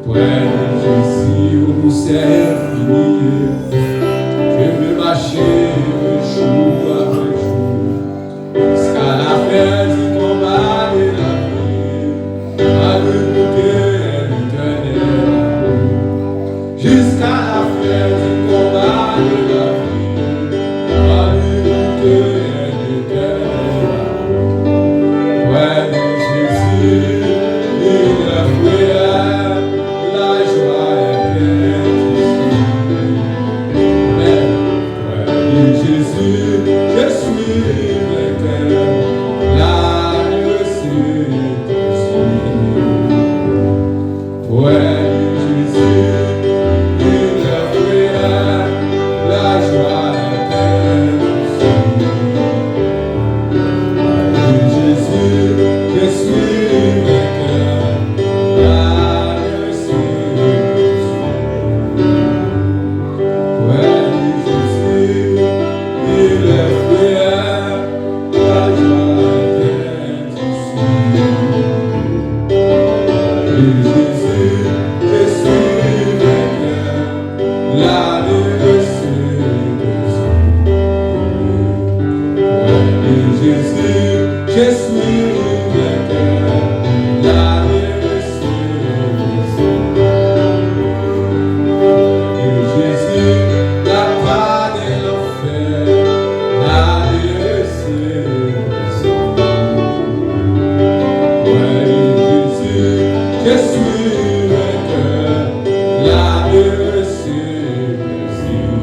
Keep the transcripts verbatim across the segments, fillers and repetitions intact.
Près de Jésus, où nous sommes unis, je veux marcher jour après jour, jusqu'à la fin du combat de la vie, à l'écouter l'Éternel. Jusqu'à la fin du combat de la vie, à l'écouter l'Éternel. Près de Jésus, il y a la joie et l'indiscipline. Amen. Près de Jésus, je suis vainqueur. La blessure est infinie. Près de Jésus, il y a la joie et l'indiscipline. Près de Jésus, je suis vainqueur. La blessure est infinie. Près de Jésus, il est frère, la joie est infinie. Près de Jésus, je suis vainqueur, la blessure est infinie. Près de Jésus, je suis vainqueur, la blessure est infinie. Près de Jésus, la part de l'enfer, la blessure est infinie. Près de Jésus, je suis vainqueur, la blessure est infinie.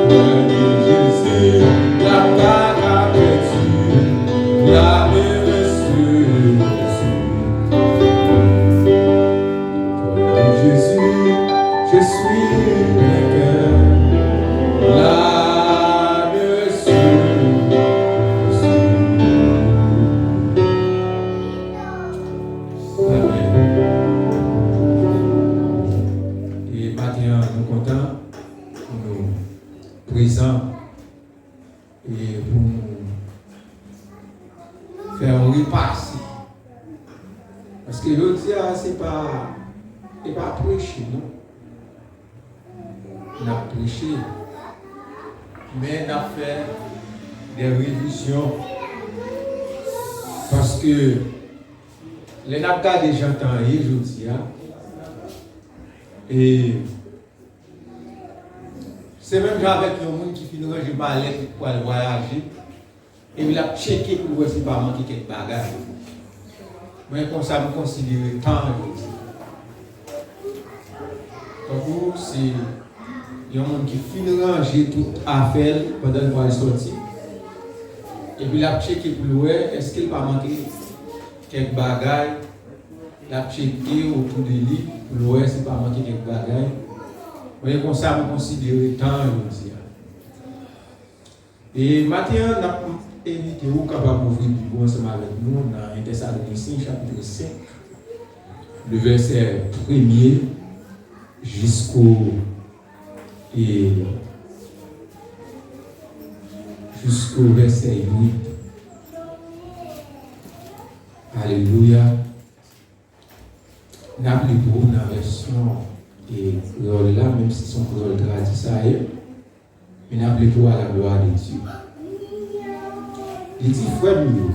Près de Jésus, la part a perdu, la blessure est infinie. Près de Jésus, je suis vainqueur. La blessure. Amen. E maten an, nou kontan pou nou prezan e pou nou fè yon repase. Paske jodi a, se pa, se pa preche, non. N ap preche, men n ap fè de revizyon. Paske lè n ap gade jan tan ye jodi a, e se menm jan avèk yon moun ki fin ranje malèt li pral vwayaje, epi l ap tcheke pou l wè si l pa manke kèk bagay. Mwen, konsa m konsidere tan an jodi. Tankou se yon moun ki fin ranje tout afè l pandan l pral sòti, epi l ap tcheke pou l wè èske l pa manke kèk bagay. L ap tcheke otou de li pou l wè si pa manke kèk bagay. Mwen, konsa m konsidere tan an jodi a. E maten an, n ap envite w kapab ouvri Bib ou ansanm avèk nou nan en Tèsalonisyen chapit senk, le vèsè premye jisko, e, jisko vèsè uit. Alelouya. N ap li pou ou nan vèsyon, e, kreyòl la, menm si se yon kreyòl tradi sa ye, men n ap li pou ou à la gloire de Dieu. Li di, frè m yo,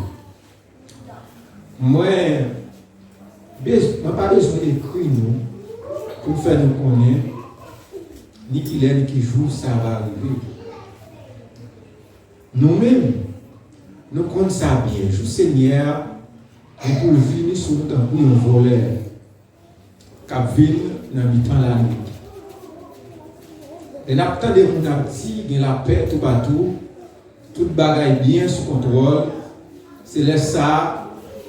mwen, bez-, mwen pa bezwen ekri nou pou m fè nou konnen ni kilè ni ki jou sa va rive. Nou menm, nou konn sa byen, jou Senyè a gen pou l vini sou nou tankou yon vòlè k ap vin nan mitan lannuit. Lè n ap tande moun ap di gen lapè toupatou, tout bagay byen sou kontwòl, se lè sa a,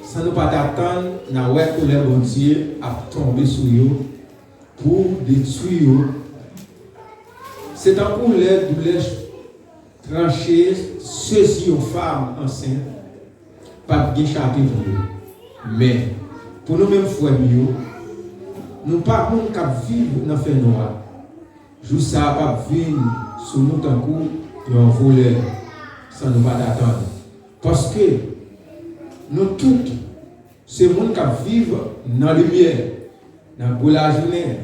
san nou pa t atann, n a wè kolè Bondye ap tonbe sou yo pou detwi yo. Se tankou lè doulè tranche sezi yon fanm ansent, p ap gen chape pou yo. Men, pou nou menm frè m yo, nou pa moun k ap viv nan fènwa. Jou sa a p ap vin sou nou tankou yon vòlè, san nou pa t atann. Paske nou tout se moun k ap viv nan limyè. Nan gwo lajounen,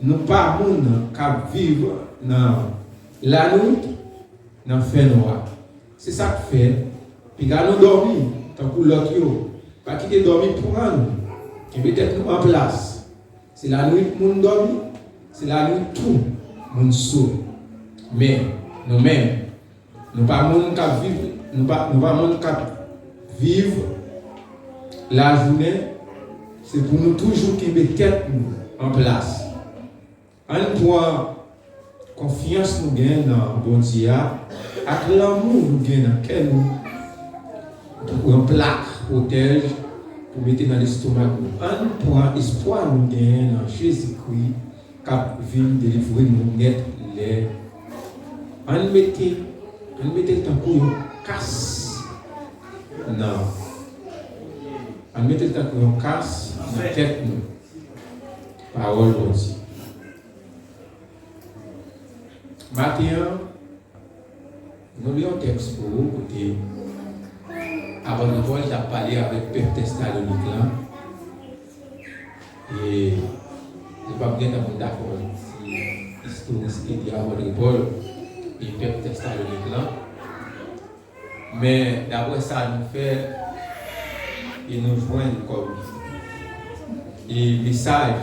nou pa moun k ap viv nan lannuit, nan fènwa. Se sa k fè, piga nou dòmi tankou lòt yo. Pa kite dòmi pran nou. Kenbe tèt nou an plas. Se lannuit moun dòmi, se lannuit tou moun sou. Men, nou menm, nou pa moun k ap viv, nou pa, nou pa moun k ap viv lajounen, se pou nou toujou kenbe tèt nou an plas. Ann pran konfyans nou gen nan Bondye a ak lanmou nou gen nan kè nou pou pran plak pwotèj pou mete nan lestomak nou. Ann pran espwa nou gen nan Jezikri k ap vin delivre nou nèt lè. Ann mete, ann mete l tankou yon kas nan, ann mete l tankou yon kas nan tèt nou. Pawòl Bondye. Maten an, nou li yon tèks pou ou kote apòt Pòl t ap pale avèk pèp Tèsalonik lan. E nou p ap gen tan pou n ta fè yon ti istorisite de apòt Pòl e pèp Tèsalonik lan. Men, daprè sa nou fè e nou jwenn kòm e mesaj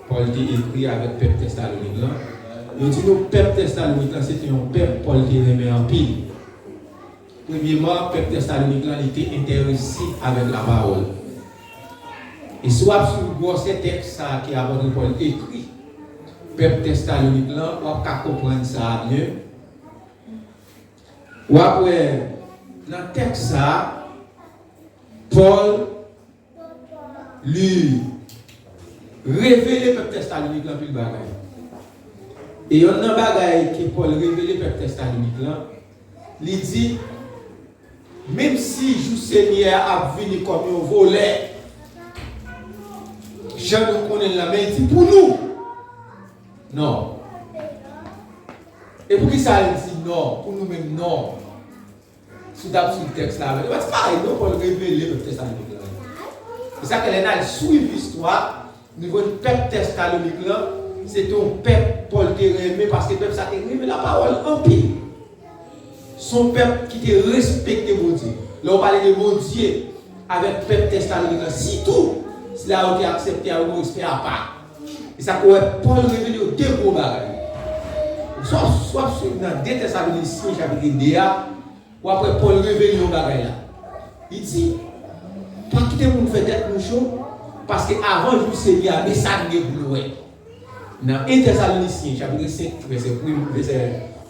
Pòl te ekri avèk pèp Tèsalonik lan, yo di nou pèp Tèsalonik lan se te yon pèp Pòl te renmen anpil. Premyeman, pèp Tèsalonik lan li te enterese avèk lapawòl. E si w ap swiv gwosè tèks sa a ke apòt Pòl ekri pèp Tèsalonik lan, w ap ka konprann sa a byen. W ap wè nan tèks sa a, Pòl li revele pèp Tèsalonik lan anpil bagay. E yonn nan bagay ke Pòl revele pèp Tèsalonik lan, li di, menm si jou Senyè a ap vini kòm yon vòlè, jan nou konnen l lan, men li di pou nou, non. E poukisa l di non? Pou nou menm, non. Si w t ap swiv tèks la avè l, yo pa t parèy non, Pòl revele pèp Tèsalonik lan. E sa k fè lè n al swiv istwa, nou jwenn pèp Tèsalonik lan, se te yon pèp Pòl te renmen, paske pèp sa te renmen lapawòl anpil. Se yon pèp ki te respekte Bondye. Lè w pale de Bondye avèk pèp Tèsalonik lan, sitou sila yo te aksepte a yon respè apa. E sa k wè Pòl revele yo de gwo bagay. Swa, swa swiv nan de Tèsalonisyen chapit de a, w ap wè Pòl revele yon bagay la. Li di, pa kite moun fè tèt nou cho, paske avan jou Senyè a, men sa n gen pou nou wè. Nan en Tèsalonisyen, chapit senk, vèsè premye, vèsè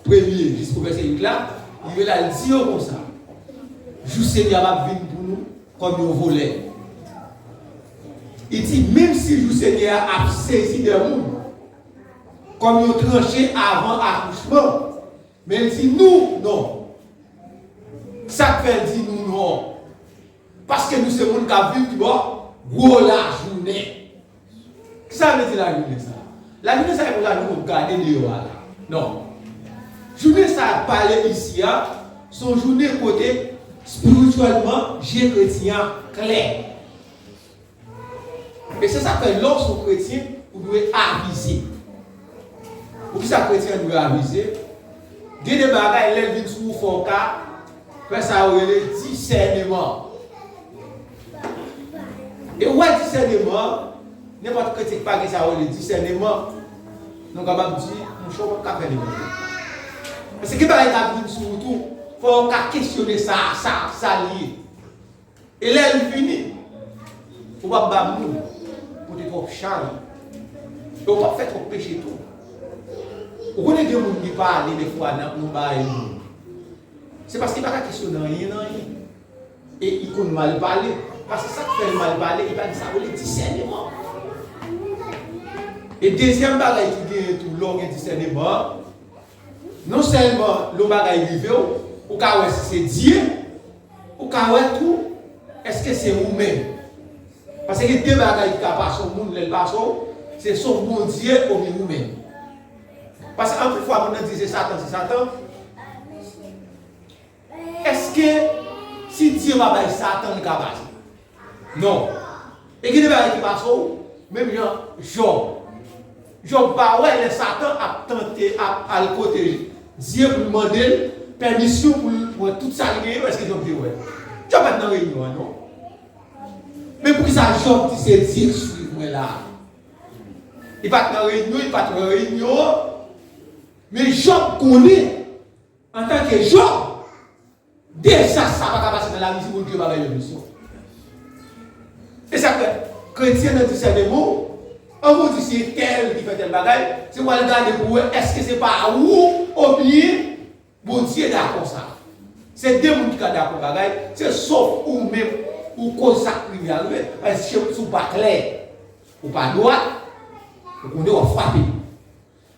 premye jis pou vèsè uit la, li rele al di yo konsa, jou Senyè a p ap vin pou nou kòm yon vòlè. Li di, menm si jou Senyè a ap sezi de moun, kòm yon tranche avan akouchman, men l di nou non. Sa k fè l di nou non? Paske nou se moun k ap viv kibò? Gwo lajounen. Kisa vle di lajounen sa a? Lajounen sa a e pa yon lajounen w ap gade deyò a la. Non. Jounen sa a pale isi a, se yon jounen kote, espirityèlman, je kretyen an klè. E se sa k fè lè w se yon kretyen, ou dwe avize. Poukisa kretyen an dwe avize? Gen de bagay, lè l vin sou ou, fò w ka fè sa yo rele disèneman. E w wè disèneman, nenpòt kretyen ki pa gen sa yo rele disèneman, nou kapab di, monchè, w p ap ka fè nenpòt bagay. Paske gen bagay k ap vin sou ou tou, fò w ka kesyone sa, sa, sa l ye. E lè l vini, ou p ap ba moun pote twòp chay. E ou p ap fè twòp peche tou. Ou konnen gen moun ki pale defwa nan yon bagay moun. Se paske li pa ka kesyone anyen nan anyen. E li konn mal pale. Paske sa k fè l mal pale, li pa gen sa yo rele disèneman. E dezyèm bagay ki genyen tou lè w gen disèneman an, non sèlman lè yon bagay rive w, ou ka wè si se Dye, ou ka wè tou èske se ou menm. Paske gen de bagay ki ka pase yon moun, lè l pase w, se swa Bondye oubyen ou menm. Paske anpil fwa moun nan di se Satan, se Satan. Èske si Dye pa bay Satan, li ka pase? Non. E gen de bagay ki pase w, Menm jan Jòb. Jòb pa wè lè Satan ap tante, ap al kote Dye pou l mande l pèmisyon pou l pran tout sa l genyen yo, èske Jòb te wè? Jòb pa t nan reyinyon an, non. Men poukisa Jòb di se Dye k swiv mwen la? Li pa t nan reyinyon, li pa t wè reyinyon an. Men Jòb konnen, antanke Jòb, dezas sa pa ka pase nan lavi si moun ki yo pa bay pèmisyon. E sa k fè, kretyen nan disèneman, an nou di se tèl ki fè tèl bagay, se pou al gade pou wè èske se pa ou oubyen Bondye dakò sa. Se de moun ki ka dakò bagay, se sof ou menm ou koz sa k rive a rive, paske si w pa klè, ou pa dwat, ou konnen w ap frape.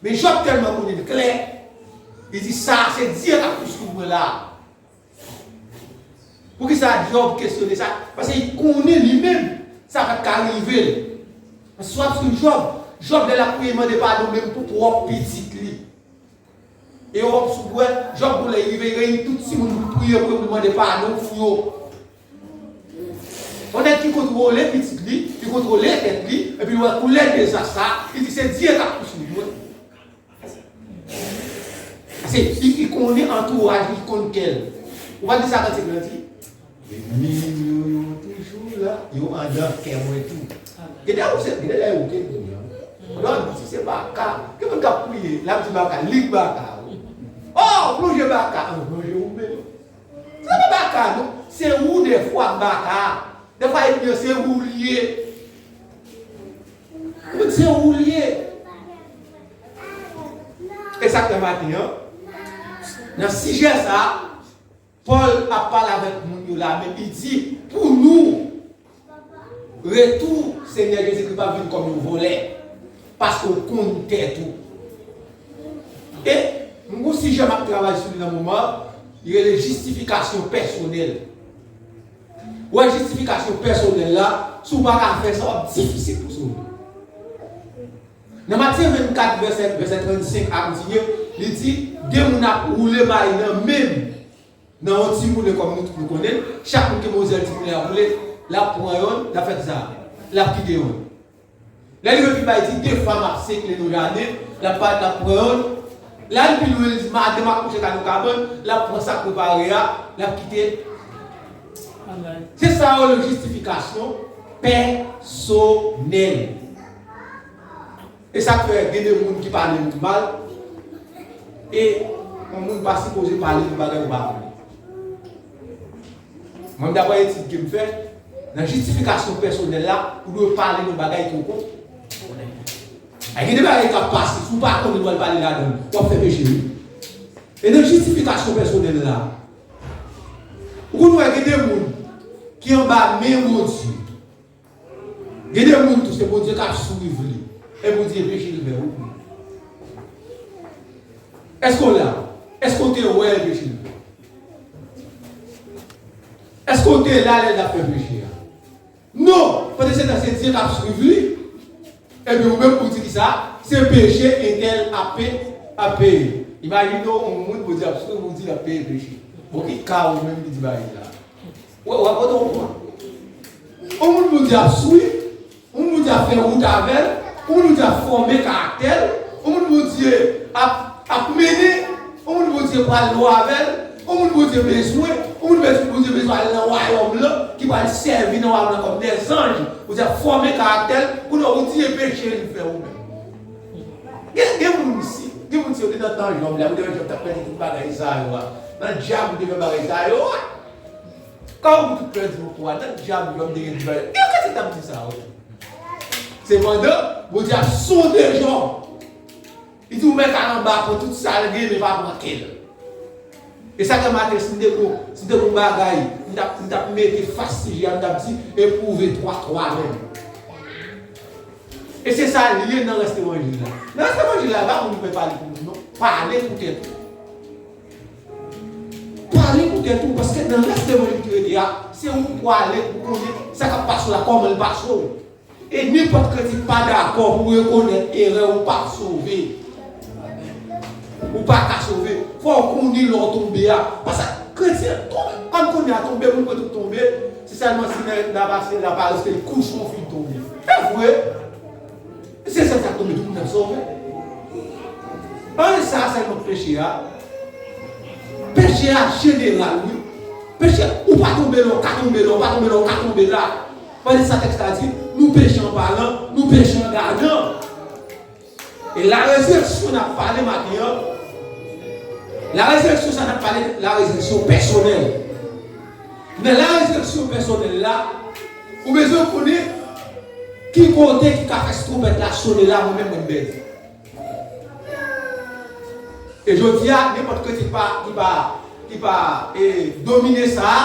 Men Jòb tèlman konnen l klè, li di, sa se Dye k ap pouswiv mwen la. Poukisa Jòb kesyone sa? Paske li konnen li menm, sa pa t ka rive l. Paske si w ap swiv Jòb, Jòb lè l ap priye, li mande padon menm pou pwòp pitit li. E w ap sou wè, Jòb pou lè li rive, li reyini tout timoun pou l priye pou yo, pou l mande padon pou yo. Yon nèg ki kontwole pitit li, ki kontwole tèt li, epi l wè koulè dezas sa, li di se Dye k ap pouswiv mwen. Se li ki konnen antouraj li, ki konn kè l. Ou pa di sa kantik lan di? Ènmi m yo, yo toujou la, yo anndan kè mwen tou. Gade ou se, gade lè ou te konnen. Lè w di se baka, gen moun k ap priye, l ap di baka, lig baka. Oh, plonje baka, an plonje ou menm. Se pa baka non, se ou defwa k baka. Defwa ènmi an se ou l ye. Ou se ou l ye. E sa k fè maten an, nan sijè sa, Pòl ap pale avèk moun yo la, men li di, pou nou, retou Senyè Jezikri p ap vin kòm yon vòlè, paske w konn tèt ou. E m gon sijè m ap travay sou li nan moman an, li rele jistifikasyon pèsonèl. Ou wè jistifikasyon pèsonèl la, si w pa ka fè sa, w ap difisil pou sove. Nan Matye vennkat, vèsè, vèsè trannsenk a kontinye, li di, de moun ap woule may nan men m, nan yon ti moulen kòm nou tout nou konnen, chak moun ki gen yon zèl ti moulen ap woule, l ap pran yonn, l ap fè kisa? L ap kite yonn. Lè li rive pi ba, li di, de fanm ap sekle nan jaden, l ap pa, l ap pran yonn. Lè l pi lwen, li di, madanm ap kouche kay nan kabann, l ap pran sa k prepare a, l ap kite. Se sa yo rele jistifikasyon pèsonèl. E sa k fè gen de moun ki pale moun mal, e yon moun pa sipoze pale yon bagay ou pa konnen. Mwen, daprè etid ke m fè, nan jistifikasyon pèsonèl la, ou dwe pale nan bagay ke w konnen. Ay, gen de bagay k ap pase, si w pa konnen, w al pale ladan l, w ap fè peche, wi. E nan jistifikasyon pèsonèl la, ou konn wè gen de moun ki anba men Bondye. Gen de moun tou, se Bondye k ap swiv li. E Bondye peche l fè ou. Èske w la? Èske w te wè peche l fè? Èske w te la lè l t ap fè peche a? Non! Pandan se tan, se Dye k ap swiv li. Epi ou menm ou di kisa? Se peche entèl ap pe-, ap peye. Imajine w, yon moun Bondye ap swiv, ou di l ap peye peche. Bon, ki ka ou menm ki di bagay sa? Ou, ou ap pote yon pwen. Yon moun Bondye ap swiv, yon moun Bondye ap fè wout avè l, yon moun Bondye ap fòme karaktè l, yon moun Bondye ap, ap mennen, yon moun Bondye pral lwen avè l, yon moun Bondye bezwen, yon moun Bondye bezwen al nan wayòm lan, ki pral sèvi nan wayòm lan kòm dèzanj, Bondye ap fòme karaktè l, kounye a ou di e peche li fè ou menm. Gen, gen moun si, gen moun si yo te nan tan Jòb la, yo te wè Jòb t ap pèdi tout bagay sa yo a. Nan dyab ou te fè bagay sa yo a. Kòman pou tout pèdi yon kou a, nan dyab Jòb te gen bagay. Gen kèk ti t ap di sa, wi. Sepandan, Bondye ap sonde Jòb. Li di, ou mèt al anba, pran tout sa l gen, men pa pran kè l. E sa k fè maten, si m te gon, si m te gon bagay, m t ap, m t ap mete fas sijè a, m t ap di, éprouve toi toi-même. E se sa l ye nan rès levanjil la. Nan rès levanjil la, e pa moun ki pale pou moun, non. Pale pou tèt ou. Pale pou tèt ou, paske nan rès levanjil ki rete a, se ou k pwale pou konnen sa k ap pase w la, kòman l pase w. E nenpòt kretyen pa dakò pou rekonèt erè ou p ap sove. Ou pa ka sove. Fò w konnen lè w tonbe a. Paske kretyen tonbe, kòm kounye a tonbe, moun kwè tout tonbe, se sèlman si nèg la pase la pa respè, li kouche yon fi tonbe. E vre. Se sèl sa k tonbe, tout moun ap sove. Ann sa sèlman peche a. Peche a jeneral, wi. Peche, ou pa tonbe la, ou ka tonbe la, ou pa tonbe la, ou ka tonbe la. Gade sa tèks la di, nou peche an palan, nou peche an gadan. E la rezireksyon n ap pale maten an, la rezireksyon sa n ap pale, la rezireksyon pèsonèl. Nan la rezireksyon pèsonèl la, ou bezwen konnen ki kote ki ka fè twonpèt la sone la, mwen menm mwen pèdi. E jodi a, nenpòt kretyen ki pa, ki pa, ki pa e, domine sa a,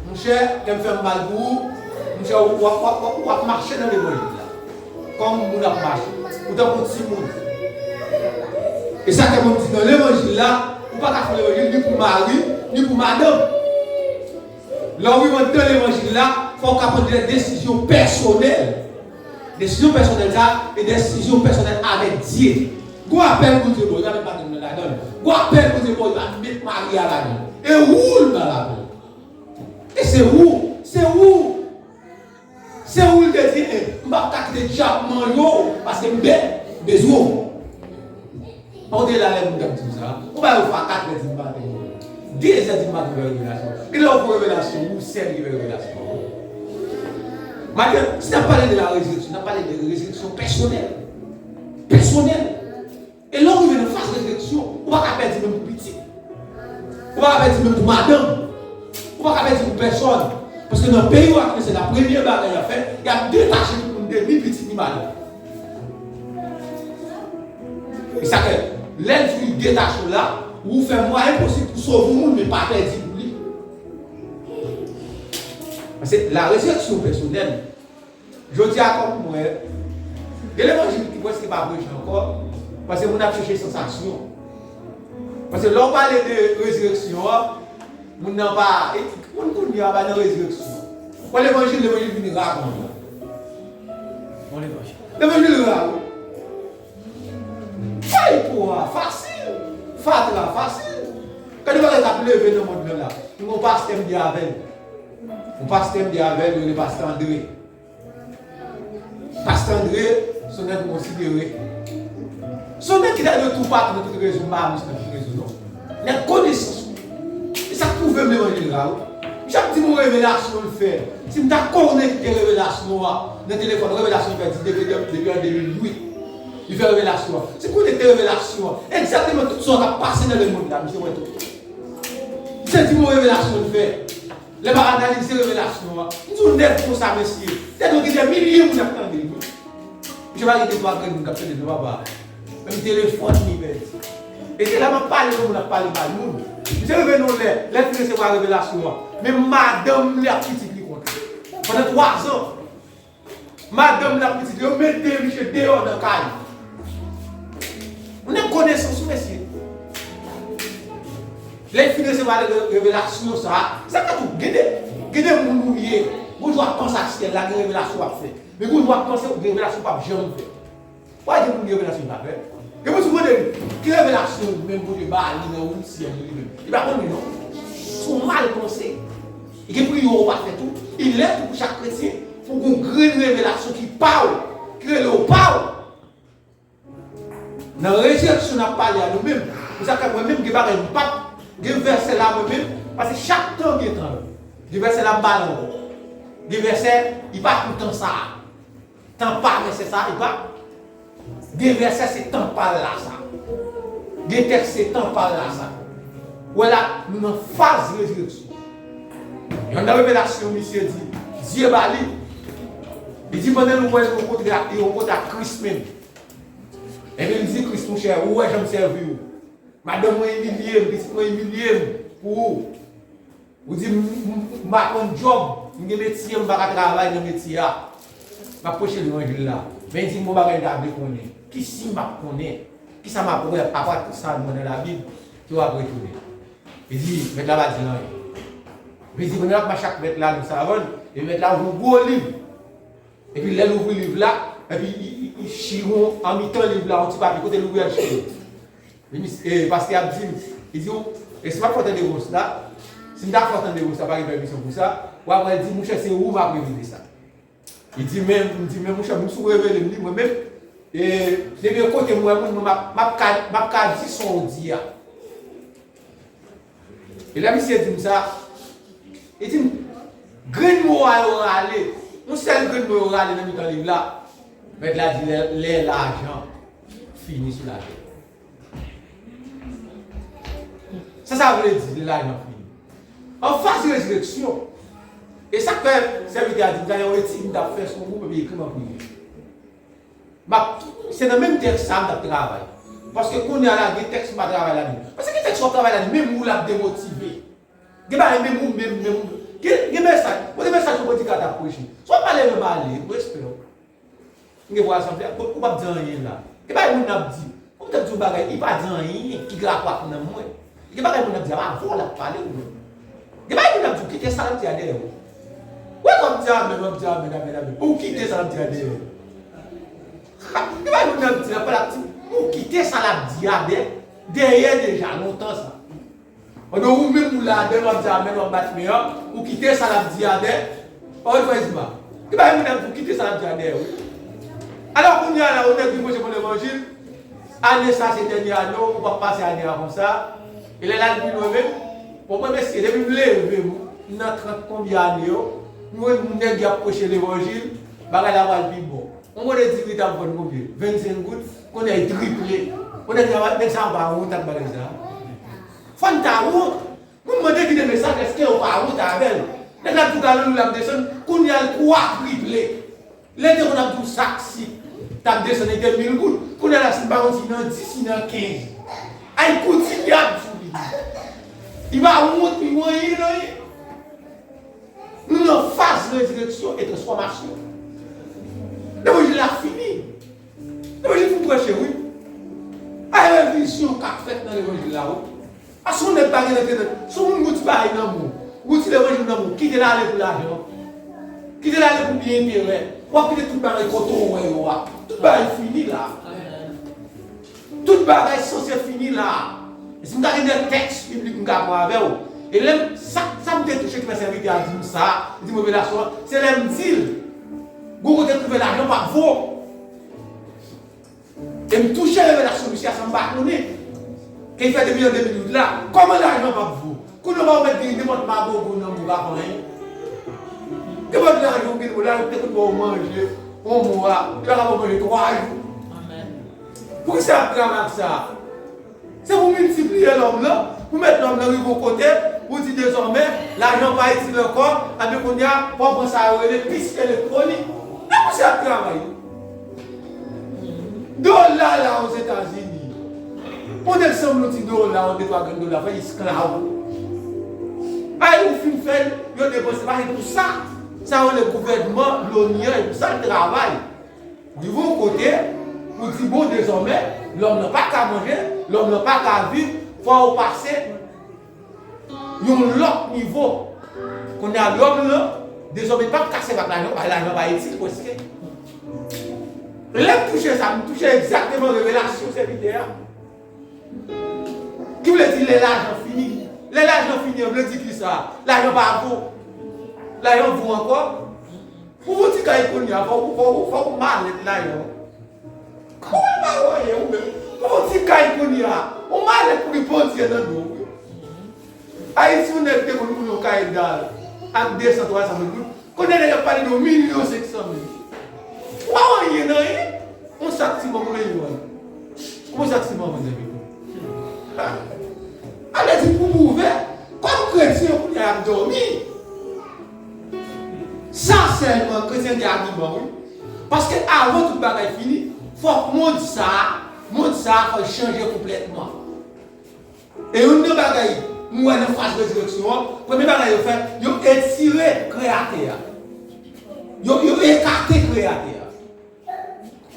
monchè, lè m fè m mal pou ou, monchè, w ap, w ap, w ap, w ap mache nan levanjil la. Kòm moun ap mache. Ou tankou timoun. E sa ke mwen di nan levanjil la, ou pa ka fè levanjil ni pou mari, ni pou madanm. Lè w rive anndan levanjil la, fò w ka pran de desizyon pèsonèl. Desizyon pèsonèl sa, e desizyon pèsonèl avèk Dye. Gwo apèl Bondye ba w, li pa met madanm nan ladan l. Gwo apèl Bondye ba w, li pa met mari a ladan l. E ou l ba l apèl. E se ou, se ou. Se ou l te di, e, m p ap ka kite dyab manje w, paske m be-, bezwen w. An w te la lè moun t ap di m sa, ou ba yo fwa katrè di maten, dezè di maten, ou fè revelasyon. Gen lè ou fè revelasyon, ou sèl ki fè revelasyon. Maten, si n ap pale de la rezireksyon, n ap pale de rezireksyon pèsonèl. Pèsonèl. E lè w rive nan faz rezireksyon, ou pa ka pèdi menm pou pitit. Ou pa ka pèdi menm pou madanm. Ou pa ka pèdi pou pèsòn. Paske nan peyi w ak se la premye bagay y ap fè, y ap detache tout moun de ni pitit ni madanm. E sa fè, lè l di detache w la, ou fè mwayen posib pou sove yon moun, men pa pèdi pou li. Paske la rezireksyon pèsonèl, jodi a, kòm mwen, gen levanjil ki prèske pa preche ankò, paske moun ap chèche sansasyon. Paske lè w pale de rezireksyon an, moun nan pa, e, moun kounye a pa nan rezireksyon. Pran levanjil, levanjil vini ra kòm yon levanjil. Levanjil ra, wi. Fèy po a fasil, fatra fasil. Gade bagay k ap leve nan mond lan la. Yon pastè m byen avè l. Yon pastè m byen avè l, yo rele pastè Andre. Pastè Andre, se yon nèg m konsidere. Se yon nèg ki ta de toupatou nan tout rezo, m pa jis nan tout rezo, non. Nèg konesans. E sa k pwouve m levanjil la, wi. Misye ap di m yon revelasyon l fè. Si m ta konekte revelasyon an nan telefòn, revelasyon l fè di depi, depi, depi an de mil uit. Li fè revelasyon an. Si m konekte revelasyon an, egzakteman tout sa k ap pase nan lemonn la, misye wè tout. Misye di m yon revelasyon l fè. Lè m ap analize revelasyon an, m di w nèg konsa, mesye, tèt ou gen dè milye moun ap tande l, wi. Misye pa gen de twa grenn moun k ap tande l, non, papa. Menm telefòn li pèdi. E se la m ap pale, moun ap pale mal moun. Misye rive nan lè, lè l fin resevwa revelasyon an, menm madanm li ak pitit li kont li. Pandan twa zan, madanm l ak pitit yo mete misye deyò nan kay. Ou nèg konesans, wi, mesye. Lè l fin resevwa re-, revelasyon sa a, sa fè tou, gen de, gen de moun ou ye, gon jou w ap panse ak syèl la, gen revelasyon w ap fè. Men gon jou w ap panse, gen revelasyon w p ap janm fè. Ou pa gen moun gen revelasyon l pa fè. Gen moun si w mande li, ki revelasyon ou menm Bondye ba li nan ou syèl li menm? Li pa konn li non. Si w mal panse. E gen priyè ou pa fè tou. E lè tou pou chak kretyen, pou gon grenn revelasyon ki pa w, ki rele w pa w. Nan rezireksyon n ap pale a nou menm. Pou sa fè mwen menm gen bagay m p ap, gen vèsè la mwen menm, paske chak tan gen tan l. Gen vèsè la m pa l ankò. Gen vèsè, li pa pou tan sa a. Tan pa vèsè sa, li pa. Gen vèsè se tan pa l la sa. Gen tèks se tan pa l la sa. Ou wè la, nou nan faz rezireksyon. Yon nan revelasyon, misye di, Dye ba li. Li di, pandan l wè l rankontre ak, li rankontre ak Kris menm. Epi l di Kris, monchè, ou wè jan m sèvi w. Madanm mwen imilye m, pitit mwen imilye m pou ou. Ou di m, m, m pa konn djòb, m gen metye, m pa ka travay nan metye a. M ap preche levanjil la. Men di m yon bagay m ta vle konnen. Ki siy m ap konnen? Kisa m ap wè? Apa tout sa m wè nan Labib, ki w ap retounen. Li di, mèt la pa di l anyen. Li di, pandan l ap mache ak mèt la nan savann, epi mèt la ouvri yon gwo liv. Epi lè l ouvri liv la, epi li, li, li chire yon, an mitan liv la, yon ti papye, kote l ouvri a l chire. Li di, e, pastè a di m, li di, e si m ap fè w tande vòs la, si m ta fè w tande vòs la, pa gen pèmisyon pou sa, w ap wè l di, monchè, se ou m ap revele sa. Li di, men, m di, men, monchè, moun si w revele m li, mwen menm, E depi kote m wè moun, m ap, m ap ka, m ap ka di sa w di a. E lè misye di m sa, li di m, grenn mo a yo rale, yon sèl grenn mo yo rale nan mitan liv la, mèt la di lè, lè lajan fini sou latè. Sa sa vle di, lè lajan fini? An faz rezireksyon. E sa k fè sèvitè a di m sa, yon etid m t ap fè sou yon gwoup epi ekri m an priyè. M ap, se nan menm tèks sa a m t ap travay. Paske kounye a la, gen tèks m pa travay ladan. Paske gen tèks w ap travay ladan, menm ou l ap demotive. Gen bagay menm ou, menm, menm ou. Gen, gen mesaj, kote mesaj ou predika t ap preche. Si w ap pale menm ale, respè w. M gen pou al sanble ak, ou p ap di anyen la. Gen bagay moun nan ap di. Ou p ap di yon bagay, li pa di anyen ki gen rapò ak nanm mwen. Gen bagay moun nan ap di, a, avè w l ap pale ou menm. Gen bagay moun nan ap di, ou kite sa l ap di a dèyè w. Ou wè w ap di amèn, w ap di amèn, amèn, amèn. Ou kite sa l ap di a dèyè w. Ha, gen bagay moun nan ap di, l ap pale ap di, ou kite sa l ap di a dè, dèyè deja, lontan sa. Pandan ou menm ou la, dèyè w ap di amèn, w ap bat men an, ou kite sa l ap di a dèyè. Pawòl frè Zima. Gen bagay moun nan ap di, ou kite sa l ap di a dèyè, wi. Alò, kounye a la, ou nèg vin preche bon levanjil, ane sa se dènye ane w, ou p ap pase ane a konsa. E lè l al pi lwen menm, bon, mwen, mesye, depi m leve m nan trant konbyen ane yo, m wè nèg y ap preche levanjil, bagay la pral pi bon. Yon bòde diri t ap vann konbyen? Vennsenk goud, kounye a l triple. Yon nèg, nèg sa yo pa wont ak bagay sa a? Fò n ta wont. Mwen mande ki te mesaj, èske yo pa wont avè l? Nèg la ap di w galon lwil la ap desann, kounye a l kwatriple. Lè te konn ap di w sak sik t ap desann, li te mil goud. Kounye a la, si m pa wont, li nan dis, li nan kenz. Ay, kontinye ap di w li. Li pa wont, li wont anyen, anyen. Nou nan faz rezireksyon e transfòmasyon. Levanjil la fini. Levanjil fin preche, wi. Ay, revizyon k ap fèt nan levanjil la, wi. Paske yon nèg pa gen rete nan, si yon moun gon ti bagay nan men w, gon ti levanjil nan men w, kite l ale pou lajan. Kite l ale pou byen enterè. W ap kite tout bagay kote w wè yo a. Tout bagay fini la. Tout bagay sanse fini la. E si m ta gen de tèks biblik m ka pran avè w. E lè m, sa, sa m te touche ki fè sèvitè a di m sa, li di m revelasyon an, se lè m di l, gon kote m twouve lajan p ap vo. E m touche revelasyon misye a san m pa konnen. Ke l fè depi an de mil uit la. Kòman lajan p ap vo? Kounye a w mèt gen nenpòt magogo nan men w pa fè anyen. Nenpòt lajan w gen, lajan w te konn ba w manje, yon mwa, li pa ka ba w manje twa jou. Poukisa y ap travay ak sa? Se pou miltipliye lòm nan, pou mèt lòm nan rive yon kote, pou di dezòmè, lajan pa itil ankò, anben kounye a, fò w pran sa yo rele pis elektwonik. E pou sa y ap travay. Dola la Ozetazini. Pou nèg sanble yon ti dola, yon de twa grenn dola, fè esklav. Ay, ou fin fè l, yo depanse, pa se pou sa. Sa yo rele gouvènman, loni an, e pou sa l travay. Rive yon kote, ou di, bon, dezòmè, lòm nan pa ka manje, lòm nan pa ka viv, fò w pase yon lòt nivo. Kounye a, lòm nan, dezòmè, pa ka sèvi ak lajan, bay lajan pa itil, prèske. Lè m touche sa, m touche egzakteman revelasyon sèvitè a. Ki vle di lè lajan fini. Lè lajan fini an vle di kisa? Lajan pa vo. Lajan vo ankò. Pou yon ti kay kounye a, fò, fò, fò w malèt lajan. Kòman pa wè anyen ou menm? Pou yon ti kay kounye a, yon malèt pou li pandye nan do w, wi. Ayiti, yon nèg te konn lwe yon kay dal ak de san, twa san mil goud. Kounye a nèg ap pale de yon milyon senk san mil. Ou pa wè anyen nan anyen? Yon sak siman pou yon an. Kòman sak siman vann, zanmi? Ha! Sa vle di pou m ouvè, kòm kretyen, kounye a y ap dòmi. Sa sèlman, kretyen gen agiman, wi. Paske avan tout bagay fini, fòk mond sa a, mond sa a fò l chanje konplètman. E youn nan bagay m wè nan faz rezireksyon an, premye bagay yo fè, yo etire Kreyatè a. Yo, yo ekate Kreyatè a.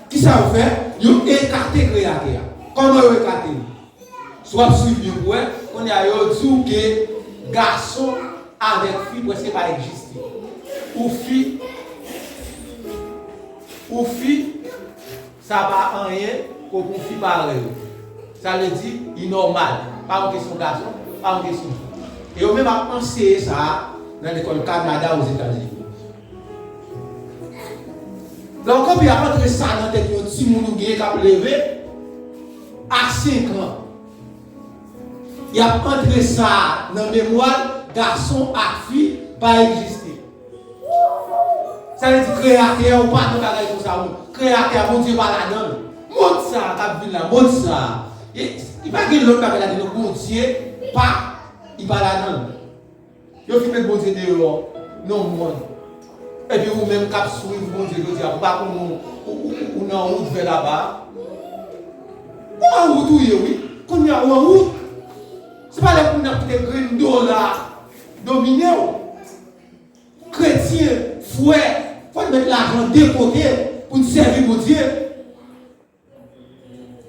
Kisa yo fè? Yo ekate Kreyatè a. Kòman yo ekate l? Si w ap swiv byen pou wè, kounye a yo di w ke gason avèk fi prèske pa egziste. Ou fi, ou fi, sa pa anyen, ou pou fi parèy ou. Sa vle di, li nòmal. Pa yon kesyon gason, pa yon kesyon fi. E yo menm ap anseye sa a nan lekòl Kanada, Ozetazini. Lè w kanpe ap antre sa nan tèt yon timoun ou gen k ap leve a senk an. Y ap antre sa nan memwa l, gason ak fi pa egziste. Sa vle di Kreyatè a, ou pa nan bagay konsa, ou. Kreyatè a, Bondye pa ladan l. Mond sa a k ap vin la, mond sa a, li, li pa gen lòt bagay ladan l, Bondye pa, li pa ladan l. Yo fin met Bondye deyò nan mond. Epi ou menm k ap swiv Bondye jodi a, ou pa konn ou, ou, ou, ou nan wout vè laba a. Ou an wout ou ye, wi. Kounye a ou an wout. Se pa lè pou n ap kite grenn dola domine w. Kretyen, frè, fò n met lajan de kote pou n sèvi Bondye.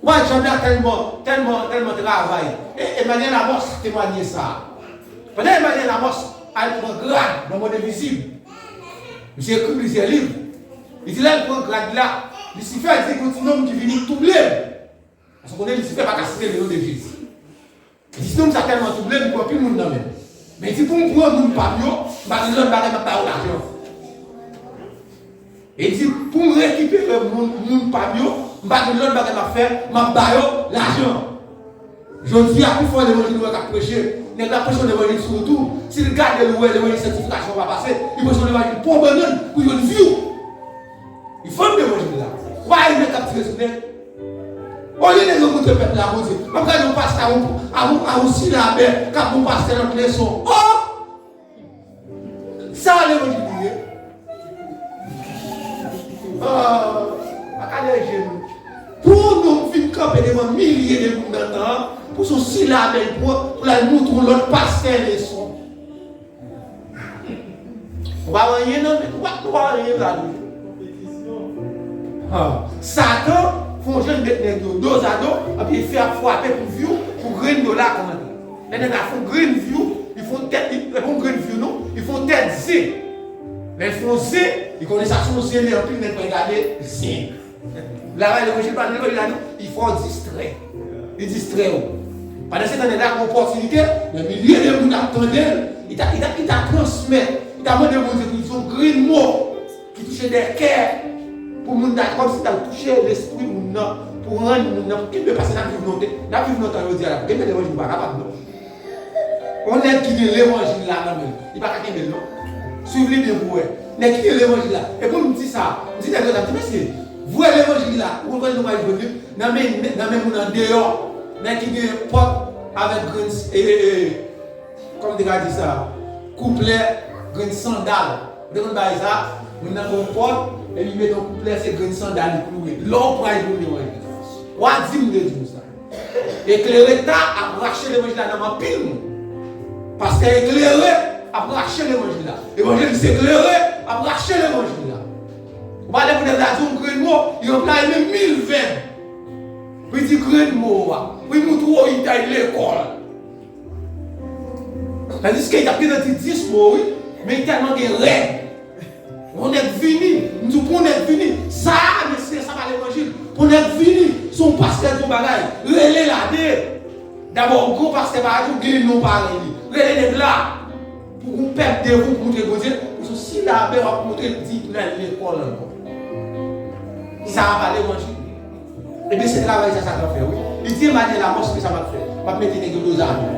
Ou pa janm la tèlman, tèlman, tèlman travay. E, Emmanuel Amos temwanye sa. Pandan Emmanuel Amos al pran grad nan mond envizib, misye ekri plizyè liv. Li di lè l pran grad la, Lisifè di gen yon ti nonm ki vini touble l. Paske w konnen Lisifè pa ka site le non de Jezi. Li di, nonm sa tèlman touble m, li pran anpil moun nan men m. Men li di, pou m pran moun pa m yo, m pa gen lòt bagay, m ap ba yo lajan. E li di, pou m rekipere moun, moun pa m yo, m pa gen lòt bagay m ap fè, m ap ba yo lajan. Jodi a, pifò levanjil nou wè k ap preche, nèg la preche yon levanjil sou wout ou, si l gade l, ou wè levanjil sanktifikasyon pa pase, li preche yon levanjil pon bannann pou jwenn vi w. Li vann levanjil la. Ou pa wè nèg k ap tire sou nèg? Olye nèg yo montre pèp la Bondye, m ap gade yon pastè a yon, a yon, a yon silabè k ap ba yon pastè lòt leson. Oh! Sa levanjil li ye? Ah, pa ka dèyè je nou. Pou yon nonm vin kanpe devan milye de moun nan tan an, pou se yon silabè l pran, pou l al montre yon lòt pastè leson. Ou pa wè anyen nan men, ou pa, ou pa wè anyen la tou. Ha. Satan fè yon jan met nèg yo dozado, epi fè ap frape pou vi w, pou grenn dola kòmande. Lè nèg la fè yon grenn vi w, li fè yon tèt, li, lè yon grenn vi w non, li fè yon tèt zen. Lè l fè yon zen, li konnen sa se yon zen, men anpil nèg pral gade zen. Travay levanjil pa nan levanjil la non, li fè w distrè. Li distrè w. Pandan se tan nèg la gen opòtinite, nan milye de moun ap tande l, li ta, li ta, li ta transmèt, li ta mande Bondye pou li di yon grenn mo ki touche dè kè, pou moun ta, kòmsi ta touche lespri moun nan, pou rann moun nan, pou kenbe pase n ap viv lontan, n ap viv lontan jodi a la, pou kenbe levanjil pa kapab non. Yon nèg ki gen levanjil la nan men l, li pa ka kenbe l non. Swiv li byen pou w wè. Nèg ki gen levanjil la. E pou m di sa, m di nèg yo sa, m di, mesye, vrè levanjil la, ou konn kote nou pral jwenn li? Nan men, nan men moun andeyò. Nèg ki gen pòt avèk grenn, e, e, e, kòman m te ka di sa? Kouplè, grenn sandal. Ou te konn bagay sa? Moun nan gen yon pòt, epi li mete yon kouplè, se grenn sandal li klouwe. La w pral jwenn levanjil la. W a di m te di w sa. Eklere ta ap rache levanjil la nan men anpil moun. Pastè eklere ap rache levanjil la. Evanjelis eklere ap rache levanjil la. Ou pale pou nèg la di yon grenn mo, li anplwaye menm mil vèb. Pou li di grenn mo a. Pou li montre w li t al lekòl. Tandiske li t ap gentan di dis mo, wi, men li tèlman gen règ. Pou nèg vini, m di w, pou nèg vini, sa a, mesye, sa pa levanjil. Pou nèg vini, se yon pastè di yon bagay, rele l ade. Dabò, yon gran pastè pa di w gen non parèy li. Rele nèg la. Pou yon pèp devan w, pou montre Bondye, pou se yon silabè w ap montre l di pou l al lekòl ankò. Sa a pa levanjil. Ebyen, se travay sa Satan fè, wi. Li di Emmanuel Amos, men sa m ap fè? M ap mete nèg yo dozado.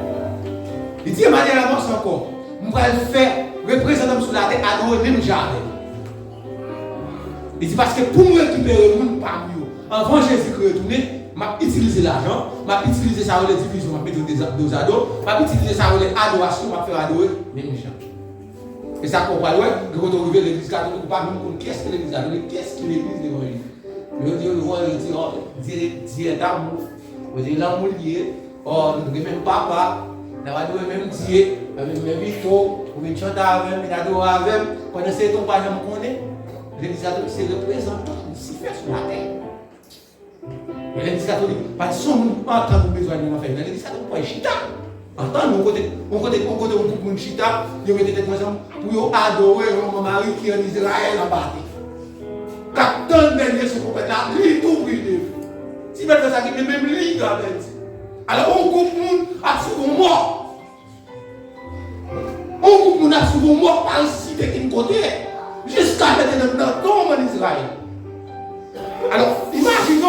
Li di Emmanuel Amos ankò, m pral fè reprezantan m sou latè adore menm jan avè l. Li di, paske pou m rekipere moun pa m yo, anvan Jezikri retounen, m ap itilize lajan, m ap itilize sa yo rele divizyon, m ap mete yo deza-, dozado, m ap itilize sa yo rele adorasyon, m ap fè yo adore menm jan. E sa k ou pral wè, gen kote w rive, legliz katolik, ou pa menm konn kiyès ki legliz katolik, kiyès ki legliz levanjil. Yo di, yo vwè, yo di, oh, Dieu, Dieu est amour. Yo di, lanmou li ye. Oh, nou gen menm papa. N ap adore menm Dye. Menm, menm Vito. Ou vin chante avè m, vin adore avè m. Pandan se tan, ou pa janm konnen. Legliz katolik se reprezantan Lisifè sou latè. Legliz katolik, pa t son moun antann ou bezwen al nan fèy. Nan legliz katolik, ou pral chita. Antann, yon kote, yon kote, yon kote, yon gwoup moun chita, yo mete tèt yo ansanm pou yo adore yon manmari ki ann Izrayèl anba tè. K ap tann dènye son twonpèt la, li tou prive. Ti bèt sa ki gen menm li ka pèdi. Alò, yon gwoup moun ap swiv yon mò. Yon gwoup moun ap swiv yon mò k pa resisite kenn kote. Jiska mete nan, nan tonm ann Izrayèl. Alò, imajine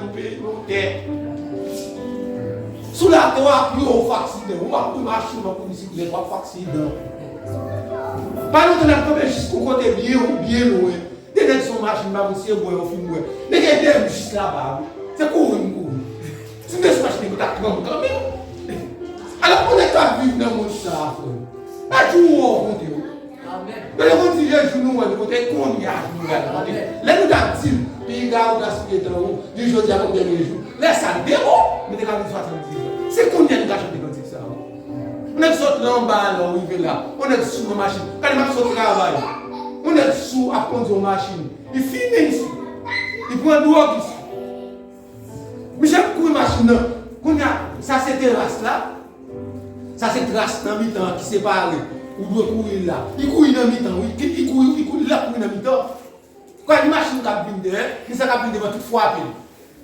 nan yon peyi, yon tè. Sou latè, w ap yo, w ap fè aksidan. Ou ap pran machin, w ap pran bisiklèt, w ap fè aksidan. Pa lontan, n ap kanpe jis yon kote byen, byen lwen. De nèg sou machin, m pa konn si se bwè yo fin bwè. Nèg ede m jis laba, wi. Se kouri m kouri. Si m te sou machin, nèg yo t ap pran m kanmenm. Alò, pou nèg k ap viv nan mond sa a, frè m, pa di w wè w konte, wi. Amèn. Yo te konn di, le jou nou wè nou konte, kounye a nou wè nou konte. Amèn. Lè nou t ap di m, piga ou gaspiye tan ou, di jodi a kòm dènye jou. Lè sa, n te bon, nou te ka viv swasanndiz an. Se kounye a nou ka chante kantik sa a, wi. Yon nèg sot la anba a la, w rive la. Yon nèg sou nan machin. Gade, m ap sot travay. Yon nèg sou ap kondui yon machin. Li fimen isi. Li pran dwòg isi. Misye ap kouri machin nan. Kounye a, sa se teras la. Sa se teras nan mitan an ki separe. Ou dwe kouri la. Li kouri nan mitan, wi. Li, li kouri, li kouri, l ap kouri nan mitan. Kwa, ni machin k ap vin dèyè, ni sa k ap vin devan, tout frape l.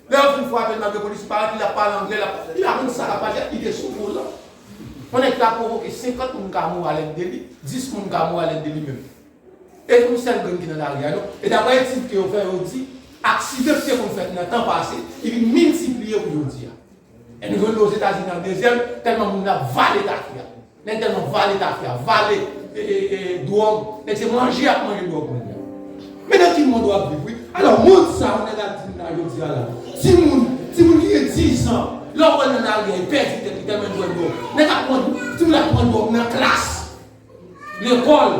Lè yo fin frape l, malgre polis parèt, li ap pale anglè, l ap, li pa konn sa k ap pase, li te sou volan. Yon nèg ta pwovoke senkant moun ka mouri alèd de li, dis moun ka mouri alèd de li menm. E yon sèl gang ki nan lari a, non. E daprè etid ke yo fè, yo di, aksidan ki te konn fèt nan tan pase, li vin miltipliye pou jodi a. E nou jwenn Ozetazini an dezyèm, tèlman moun ap vale tafya. Nèg tèlman vale tafya, vale, e, e, e, dwòg. Nèg se manje y ap manje dwòg moun yo. Men nan ki mond w ap viv, wi. Alò, mond sa a, yon nèg ap di m la jodi a la. Timoun, timoun ki gen diz an, lè w wè l nan lari a, li pèdi tèt li tèlman l bwè dwòg. Nèg ap pran, timoun ap pran dwòg nan klas, lekòl.